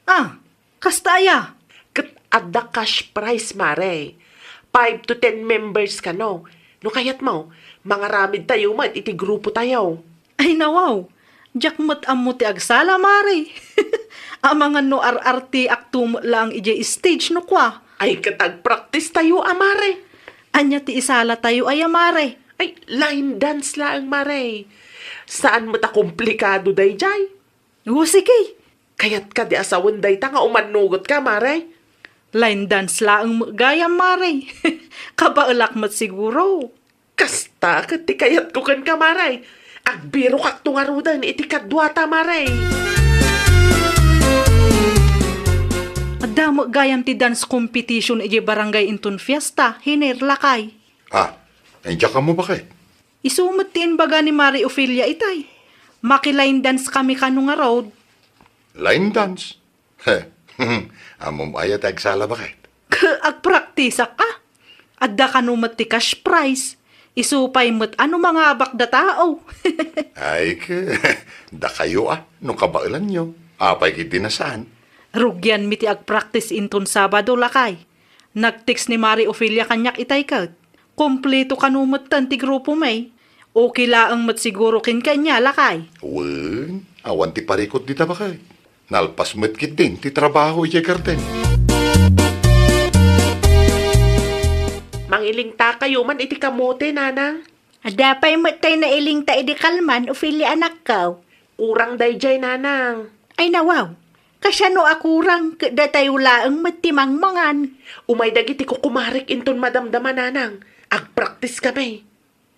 Ah, kasta aya? Ket adda cash prize, Mari. Five to ten members kano. No kayatmo, mangaramid tayo met iti grupo tayo. Ay, nawaw! Diak met ammo ti agsala, Mari. Amangan no ar-artiakto met laeng idiay stage no kua. Ay, ket agpractice tayo a, Mari. Ania ti isala tayo aya, Mari? Ay, line dance laeng, Mari. Saan met a komplikado daydiay. O, sige. Kayat kadi a sawen dayta nga umannugotka, Mare? Line dance laeng met gayam, Mare. Kabaelak met siguro. Kasta ket ti kayatko kenka, Mare. Agbirokakto ngaruden iti kaduata, Mare. Adda met gayam ti dance competition idiay barangay inton fiesta, Hiner, lakay. Ah, diak ammo, baket. Isu met ti imbaga ni Mare Ofelia itay. Maki-line dance kami kano ngarud. Line dance? He, ammom aya ti agsala, baket? Agpraktisak a. Adda kano met ti cash prize. Isu pay met a no mangabak da tao. Ay, ke, dakayo a, no kabaelanyo. Apay ketdi a saan? Rugianmi ti agpraktis inton Sabado, lakay. Nag-text ni Mare Ofelia kaniak itay ket. Kompleto kano metten ti grupomi. Okay laeng met siguro kenka ania, lakay. Wen, awan ti parikut dita, baket. Nalpas met ketdin ti trabaho idiay garden. Mangilingtakayo man iti kamote, Nanang. Adda pay met tay nailingta idi kalman, Ofelia, anakko. Kurang daydiay, Nanang. Ay, nawaw. Kasano a kurang ket datayo laeng met ti mangmangan? Umay dagiti kukumarek inton madamdama, Nanang. Agpraktis kami.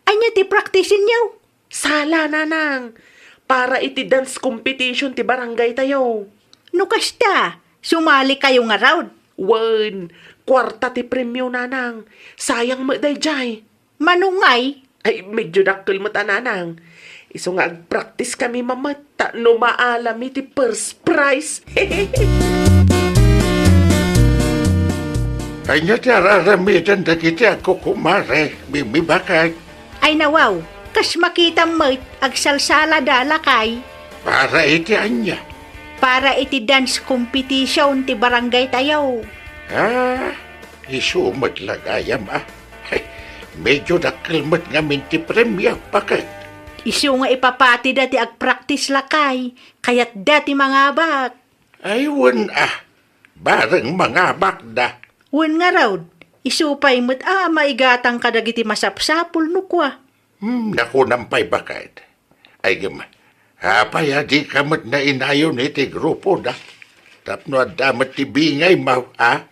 Ania ti praktisenyo? Sala, Nanang. Para iti dance competition ti barangaytayo. No kasta, sumalikayo ngarud? Wen, kuarta ti premio, Nanang. Sayang met daydiay. Mano ngay? Ay, medyo dakkel met a, Nanang. Isu nga agpraktis kami met ta no maalami ti first prize. Ania ti ar-aramiden dagiti agkukumare, Mimi, baket? Ay, nawaw, kas makitam met, agsalsalada, lakay. Para iti ania? Para iti dance competition ti barangaytayo. Ah, isu met la gayam a. Medyo dakkel met ngamin ti premio, baket. Isu nga ipapatida ti agpraktis, lakay, kayatda ti mangabak. Ay, wen a, bareng mangabakda. Wen ngarud, isu pay met a maigatang kadagiti masapsapul no kua. Hmm, nakunam pay, baket. Ay, ngem, apay a dika met nainayon iti grupoda? Tapno adda met ti bingaymo, a?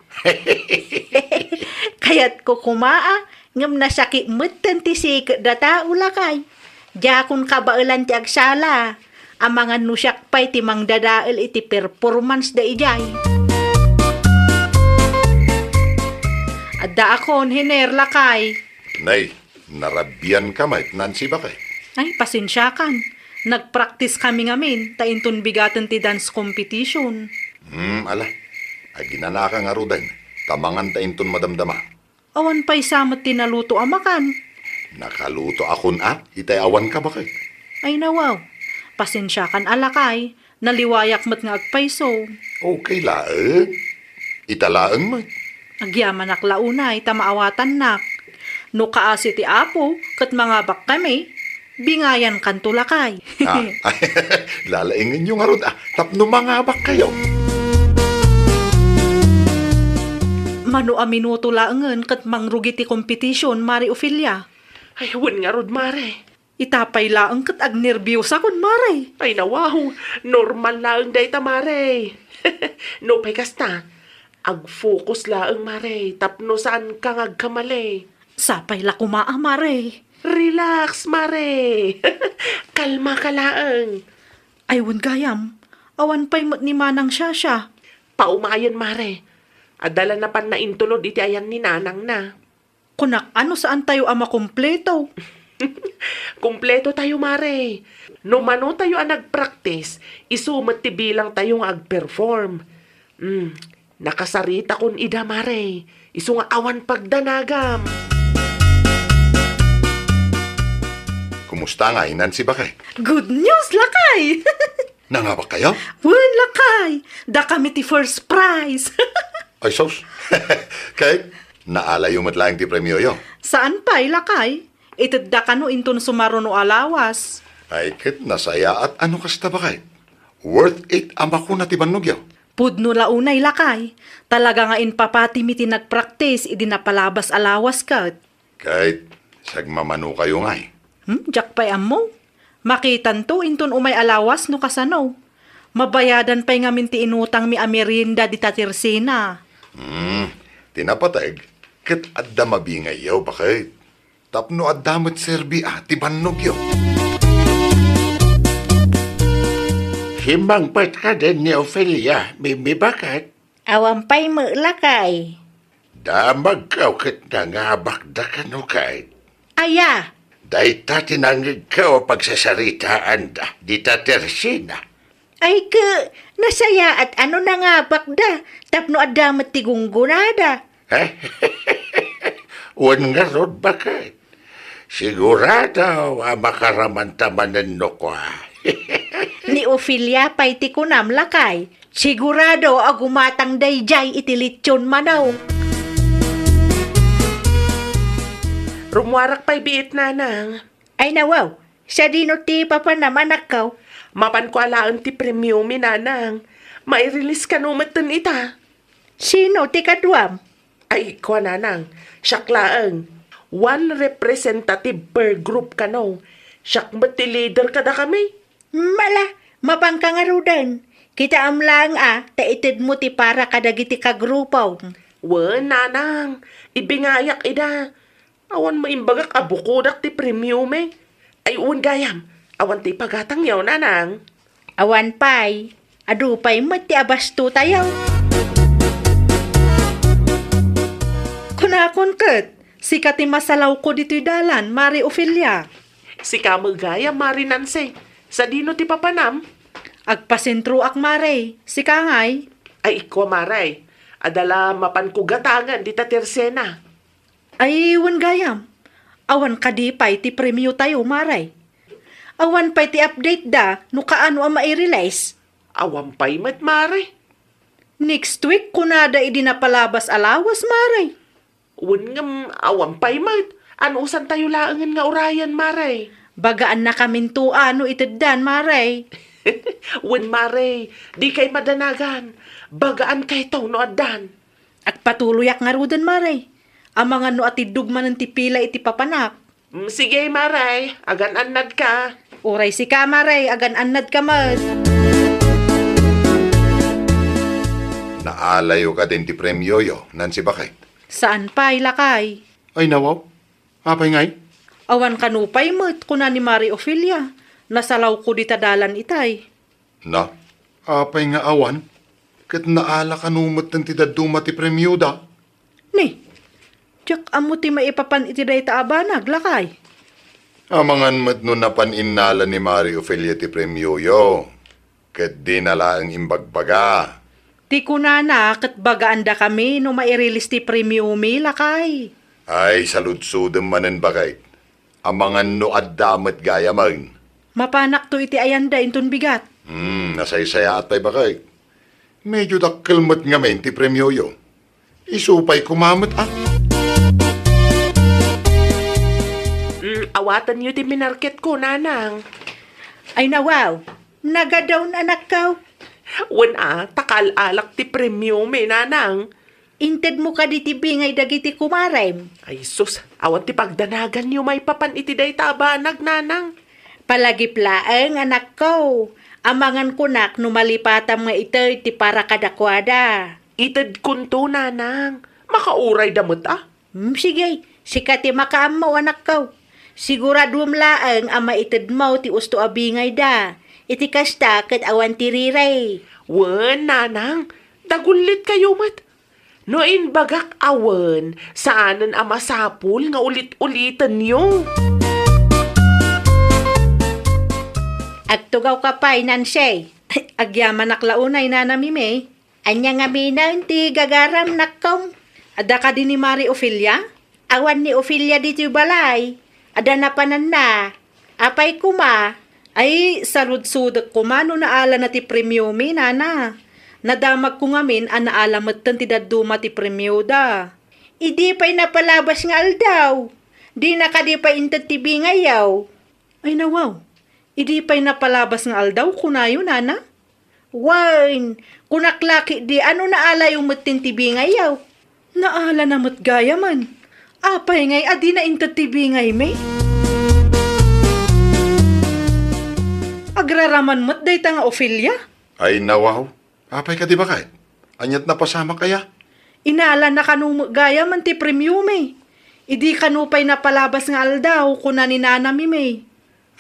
Kayatko koma a, ngem nasakit metten ti siket da tao, lakay. Diakon kabaelan ti agsala. Amangan no siak pay ti mangdadael iti performance da idiay. Adda akon, Hiner, lakay. Nay, narabianka met, Nancy, baket? Ay, pasensiakan. Nagpraktis kami ngamin, ta inton bigaten ti dance competition. Hmm, ala. Aginanaka ngaruden, ta manganta inton madamdama. Awan pay sa met ti naluto a makan. Nakaluto akon a, itay awanka, baket. Ay, nawaw. Pasensiakan a, lakay. Naliwayak met nga agpayso. Okay laeng. Ita laeng met. Agyamanak la unay ta maawatannak. No kaasi ti Apo ket mangabakkami, bingayankanto, lakay. Ah, lalaingenyo ngarud a, tapno mangabakkayo. Mano a minuto laengen ket mangrugi ti competition, Mare Ofelia? Ay, wen ngarud, Mare. Ita pay laeng ket agnerbiosakon, Mare. Ay, nawaw. Normal laeng dayta, Mare. No pay kasta, ag-focus laeng, Mare, tapno saanka nga agkamali. Sapay la koma a, Mare. Relax, Mare. Kalmaka laeng. Ay, wen gayam. Awan pay met ni Manang Shasha. Paumayen, Mare. Adda la napan naintulod iti ayan ni nanangna. Kunak a no saantayo a makumpleto. Kumpleto tayo, Mare. No mano tayo a nagpraktis, isu met ti bilang tayo nga agperform. Hmm, nakasaritakon ida, Mare. Isu nga awan pagdanagam. Kumusta ngay, Nancy, baket? Good news, lakay! Nangabakkayo? Wen, lakay! Dakami ti first prize! Ay, sus! Ket, naalayo met laeng ti premioyo? Saan pay, lakay? Itedda kano inton sumaruno a lawas. Ay, ket nasayaat a no kasta, baket. Worth it a makuna ti bannogyo. Pudno la unay, lakay. Talaga nga impapatimi ti nagpraktis idi napalabas a lawas ket. Ket, sagmamanokayo ngay. Hmm, diak pay ammo. Makitanto inton umay a lawas no kasano. Mabayadan pay ngamin ti inutangmi a merienda dita Tersina. Hmm, ti napateg, ket adda mabingayyo, baket. Tapno adda met serbi a ti bannogyo. Simmangpet kadin ni Ofelia, Mimi, baket? Awan pay met, lakay. Damagko ket nangabakda kano ket. Aya? Dayta ti nangngegko a pagsasaritaanda dita Tersina. Ay, ket nasayaat a no nangabakda tapno adda met ti gunggonada. Wen ngarud, baket. Sigurado a makaramanta manen no kua. Ni Ofelia pay ti kunam, lakay. Sigurado a gumatang daydiay iti litson manok. Rummuarak pay biit, nanang. Ay, nawaw, sadino ti papanam, anakko? Mapanko alaen ti premiomi, nanang. Mairilis kano metten ita. Sino ti kaduam? Ay, kua, nanang, siak laeng. One representative per group kano. Siak met ti leader kadakami. Mala, mapanka ngaruden. Kitaem laeng a, ta itedmo ti para kadagiti kagrupom. Wen, nanang, ibingayak ida. Awan maimbagak a bukodak ti premiomi. Ay, wen gayam, awan ti ipagatangyo, nanang? Awan pay, adu pay met ti abastotayo. Kunakon ket, sika ti masalawko ditoy dalan, Mari Ofelia. Sika met gayam, Mari Nancy. Sadino ti papanam? Agpasentroak, Mari. Sika ngay? Ay, ikkua, Mari. Adda la mapanko gatangen dita Tersina. Ay, wen gayam. Awan kadi pay ti premiotayo, Mari? Awan pay ti update da no kaano a mairilis? Awan pay met, Mari. Next week, kunada idi napalabas a lawas, Mari. Wen ngem, awan pay met. Anusantayo laengen nga urayen, Mari? Bagaannakaminto a no iteddan, Mari. Wen, Mari, dikay madanagan. Bagaankayto no addan. Agpatuloyak ngaruden, Mari. Amangan no atiddog manen ti pila iti papanak. Mm, sige, Mari. Agan-annadka. Uray sika, Mari. Agan-annadka met. Naalayo kadin ti premioyo, Nancy, baket? Saan pay, lakay. Ay, nawaw. Apay ngay? Awan kano pay met, kuna ni Mari Ofelia. Nasalawko dita dalan itay. Na, apay nga awan? Ket naala kano metten ti dadduma ti premioda? Ni, diak ammo ti maipapan iti dayta a banag, lakay. Amangan met no napan innala ni Mari Ofelia ti premioyo, ket dina laeng imbagbaga. Ti kunana ket bagaandakami no mairilis ti premiomi, lakay. Ay, saludsodem manen, baket. Amangan no adda met gayamen. Mapanakto iti ayanda inton bigat. Hmm, nasaysayaat pay, baket. Medio dakkel met ngamin ti premioyo. Isu pay koma met, a. Mm, awatenyo ti minarketko, nanang. Ay, nawaw, nagadawn, anakko. Wen a, ta kaal-alak ti premiomi, nanang. Intedmo kadi ti bingay dagiti kumarem? Ay sus, awan ti pagdanaganyo maipapan iti dayta a banag, nanang. Palagip laeng, anakko. Amangan kunak no malipatam nga ited ti para kadakuada. Itedkonto, nanang. Makaurayda met a. Hmm, sige, sika ti makaammo, anakko. Siguraduem laeng a maitedmo ti usto a bingayda. Iti kasta, ket awan ti riray. Wen, nanang, dagullitkayo met. No imbagak a wen, saanen a masapul nga ulit-ulitenyo. Agtugawka pay, Nancy. Agyamanak la unay, Nana Mimi. Ania ngaminen ti gagaram, nakkom? Adda kadi ni Mari Ofelia? Awan ni Ofelia ditoy balay. Adda napananna. Apay koma? Ay, sarudsodek koma no naalana ti premiomi, nana. Nadamagko ngamin a naala metten ti dadduma ti premioda. Idi pay napalabas nga aldaw, dina kadi pay inted ti bingayyo? Ay, nawaw. Idi pay napalabas nga aldaw, kunayo, nana? Wen, kunak la ketdi a no naalayo metten ti bingayyo. Naalana met gayamen. Apay ngay a dina inted ti bingaymi? Agraraman met dayta nga Ofelia. Ay, nawaw. Apay kadi, baket? Aniat napasamak aya? Inalana kano met gayam ti premiomi. Idi kano pay napalabas nga aldaw, kuna ni nanami.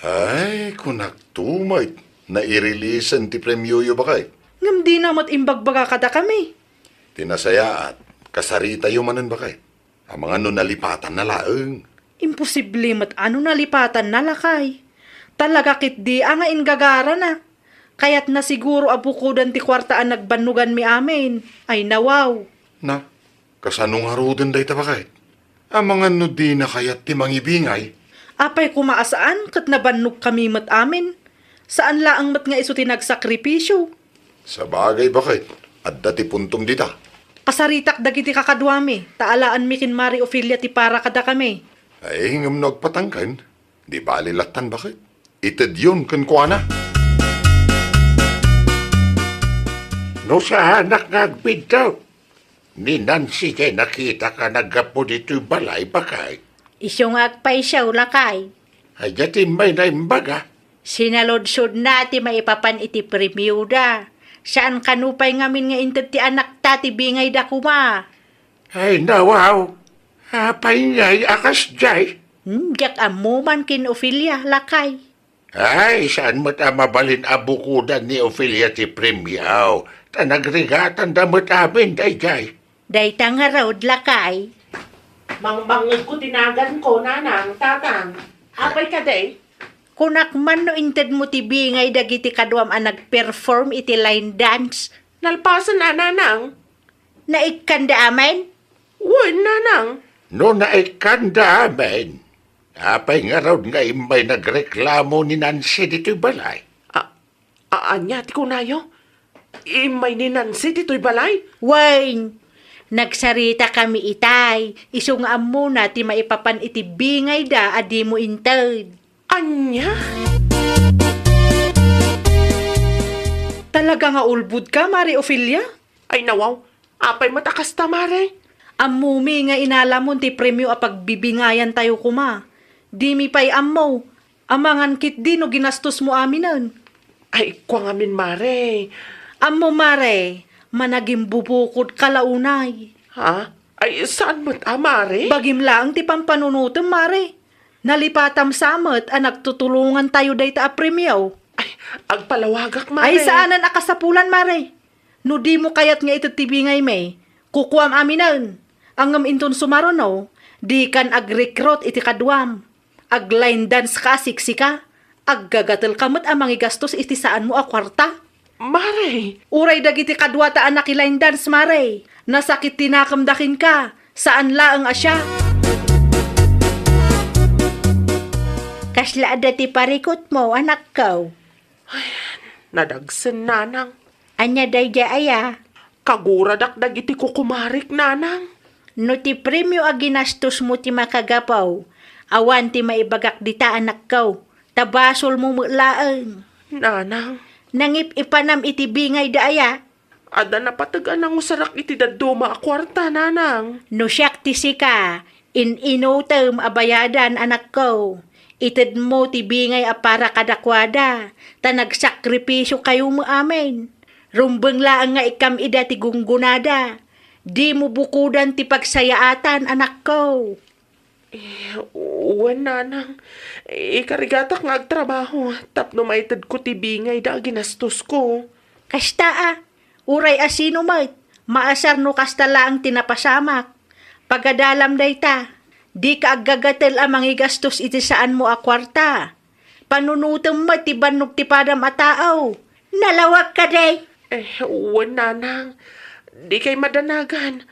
Ay, kunak to met, nairilisan ti premioyo, baket. Ngem dina met imbagbaga kadakami. Ti nasayaat, kasaritayo manen, baket. Amangan no nalipatanna laeng. Imposible met a no nalipatanna, lakay. Talaga ketdi a nga inggagarana. Kayatna siguro a bukodan ti kuarta a nagbannoganmi amin. Ay, nawaw. Na, kasano ngaruden dayta, baket? Amangan no dina kayat ti mangibingay? Apay koma a saan ket nabannogkami met amin? Saan laeng met nga isu ti nagsakripisio. Sabagay, baket, adda ti puntom dita. Kasaritak dagiti kakaduami, ta alaenmi ken Mari Ofelia ti para kadakami. Ay, ngem no agpatangken, di bali lattan, baket. Itedyon kenkuana. No saanak nga agbidto, ni Nancy ti nakitak a naggapu ditoy balay, baket. Isu nga agpayso, lakay. Ania ti immayna imbaga? Sinaludsodna ti maipapan iti premioda. Saan kano pay ngamin nga inted ti anakta ti bingayda koma. Ay, nawaw. Apay ngay a kasdiay? Hmm, diak ammo man ken Ofelia, lakay. Ay, saan met a mabalin a bukodan ni Ofelia ti premio, ta nagrigatanda met amin daydiay. Dayta ngarud, lakay. Mangmangngegko ti naganko, nanang, tatang. Apay kadi? Kunak man no intedmo ti bingay dagiti kaduam a nagperform iti line dance. Nalpasen a, nanang. Naikkanda amin? Wen, nanang. No naikkanda amin, apay ngarud nga immay nagreklamo ni Nancy ditoy balay? A-, a-, ania ti kunayo? Immay ni Nancy ditoy balay? Wen, nagsaritakami itay, isu nga ammona ti maipapan iti bingayda a dimo inted. Ania? Talaga nga ulbodka, Mari Ofelia? Ay, nawaw. Apay met a kasta, Mare? Ammomi nga inalamon ti premio a pagbibingayantayo koma. Dimi pay ammo. Amangan ketdi no ginastosmo aminen. Ay, kua ngamin, Mare. Ammo, Mare, managimbubukodka la unay. Ha? Ay, saan met a, Mare? Bagim laeng ti pampanunotem, Mare. Nalipatam sa met a nagtutulongantayo dayta a premio. Ay, agpalawagak, Mare. Ay, saanen a kasapulan, Mare. No dimo kayat nga ited ti bingaymi, kukuam aminen. Ngem inton sumaruno, dikan agrekrut iti kaduam. Agline dance ka a sexy ka. Aggagatelka met a mangigastos iti saanmo a kuarta. Mare! Uray dagiti kaduata a nakiline dance, Mare. Nasakit ti nakemda kenka. Saan laeng a siak. Kasla adda ti parikutmo, anakko? Ay, nadagsen, nanang. Ania daydiay aya? Kaguradak dagiti kukumarik, nanang. No ti premio a ginastosmo ti makagapu, awan ti maibagak dita, anakko, ta basolmo met laeng. Nanang. Nangip-ipanam iti bingayda aya? Adda napateg a nangusarak iti dadduma a kuarta, nanang. No siak ti sika, in-inutem a bayadan, anakko. Itedmo ti bingay a para kadakuada, ta nagsakripisiokayo met amin. Rumbeng laeng nga ikkam ida ti gunggonada. Dimo bukodan ti pagsayaatan, anakko. Eh, wen, nanang. Ikarigatak nga agtrabaho tapno maitedko ti bingayda a ginastosko. Kasta a, uray a sino met, maasar no kasta laeng ti napasamak. Pagadalam dayta, dika aggagatel a mangigastos iti saanmo a kuarta. Panunotem met ti bannog ti padam a tao. Nalawag kadi? Eh, wen, nanang. Dikay madanagan.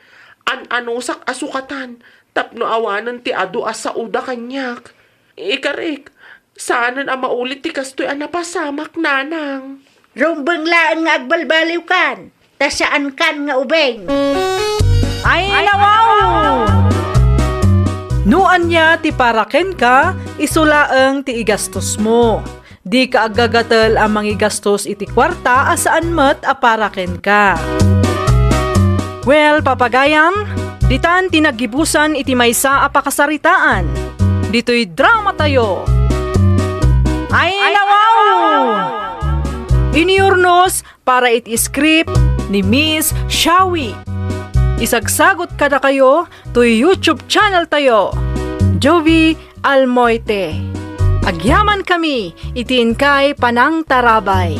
An-anusak a sukatan tapno awanen ti adu a saoda kaniak. Ikarik, saanen a maulit ti kastoy a napasamak, nanang. Rumbeng laeng nga agbalbaliwkan, ta saankan nga ubing. Ay, nawaw! No ania ti para kenka, isu laeng ti igastosmo. Dika aggagatel a mangigastos iti kuarta a saan met a para kenka. Well, papagayam, ditan ti naggibusan iti maysa a pakasaritaan. Ditoy dramatayo. Ay, nawaw! Inurnos para iti script ni Miss Shawi. Isagsagut kadakayo toy YouTube channel tayo, Jovie Almoite. Agyamankami iti inkay panangtarabay.